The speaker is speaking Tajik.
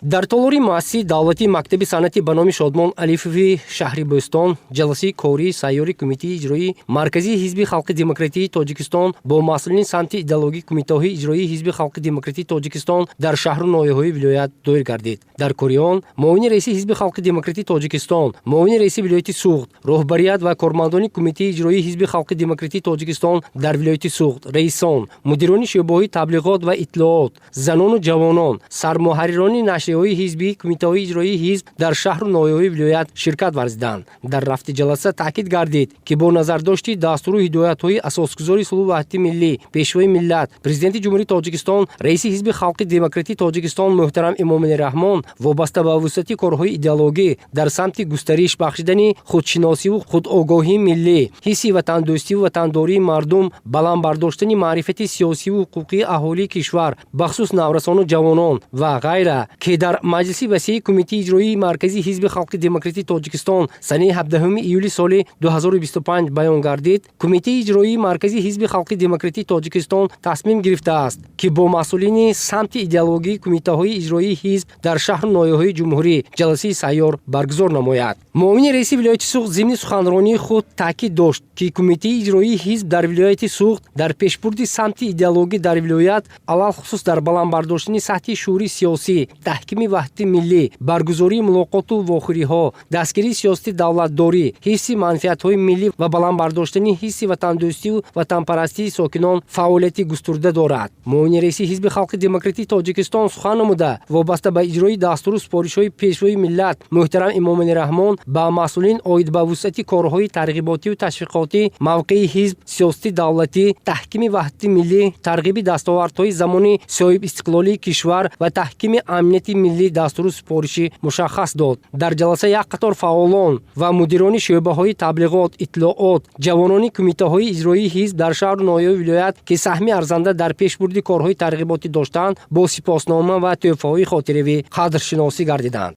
Дар толори муассисаи давлатии мактаби санъатӣ ба номи Шодмон Алифови шаҳри Бӯстон ҷаласаи кории сайёри Кумитаи иҷроии Марказии Ҳизби халқи демократии Тоҷикистон бо масъулини самти идеологии кумитаҳои иҷроии Ҳизби халқи демократии Тоҷикистон дар шаҳру ноҳияҳои вилоят доир гардид. Дар кори он муовини раиси Ҳизби халқи демократии Тоҷикистон, муовини раиси вилояти Суғд, роҳбарият ва кормандони Кумитаи иҷроии Ҳизби халқи демократии Тоҷикистон дар вилояти Суғд, раисон, мудирони шӯъбаҳои таблиғот ва иттилоот, занону ҷавонон, сармуҳаррирони нашрияҳои ҳизбӣ, кумитаҳои иҷроии ҳизб дар шаҳру ноҳияҳои вилоят ширкат варзиданд. Дар рафти ҷаласа таъкид гардид, ки бо назардошти дастуру ҳидоятҳои асосгузори сулҳу ваҳдати миллӣ, Пешвои миллат, Президенти Ҷумҳурии Тоҷикистон, раиси Ҳизби халқи демократии Тоҷикистон муҳтарам Эмомалӣ Раҳмон вобаста ба вусъати корҳои идеологӣ дар самти густариш бахшидани худшиносиву худогоҳии миллӣ, ҳисси ватандӯстиву ватандории мардум, баланд бардоштани маърифати сиёсиву ҳуқуқии аҳолии кишвар, бахусус наврасону ҷавонон ва ғайра, ки дар маҷлиси васеи Кумитаи иҷроии Марказии Ҳизби халқи демократии Тоҷикистон санаи 17 июли соли 2025 баён гардид, Кумитаи иҷроии Марказии Ҳизби халқи демократии Тоҷикистон тасмим гирифтааст, ки бо масъулини самти идеологии кумитаҳои иҷроии ҳизб дар шаҳру ноҳияҳои ҷумҳурӣ ҷаласаи сайёр баргузор намояд. Муовини раиси вилояти Суғд зимни суханронии худ таъкид дошт, ки Кумитаи иҷроии ҳизб дар вилояти Суғд дар пешбурди самти идеологӣ дар вилоят, алалхусус дар баланд бардоштани сатҳи шуури сиёсӣ, таҳкими ваҳдати миллӣ, баргузории мулоқоту вохӯриҳо, дастгирии сиёсати давлатдорӣ, ҳифзи манфиатҳои миллӣ ва баланд бардоштани ҳисси ватандӯстиву ватанпарастии сокинон фаъолияти густурда дорад. Муовини раиси Ҳизби халқи демократии Тоҷикистон сухан намуда, вобаста ба иҷрои дастуру супоришҳои Пешвои миллат муҳтарам Эмомалӣ Раҳмон ба масъулин оид ба вусъати корҳои тарғиботиву ташвиқотӣ, мавқеи ҳизб, сиёсати давлатӣ, таҳкими ваҳдати миллӣ, тарғиби дастовардҳои замони соҳибистиқлолии кишвар ва таҳкими амнияти миллӣ дастуру супориши мушаххас дод. Дар ҷаласа як қатор фаъолон ва мудирони шӯъбаҳои таблиғот, иттилоот, ҷавонони кумитаҳои иҷроии ҳизб дар шаҳру ноҳияҳои вилоят, ки саҳми арзанда дар пешбурди корҳои тарғиботӣ доштанд, бо сипоснома ва тӯҳфаҳои хотиравӣ қадршиносӣ гардиданд.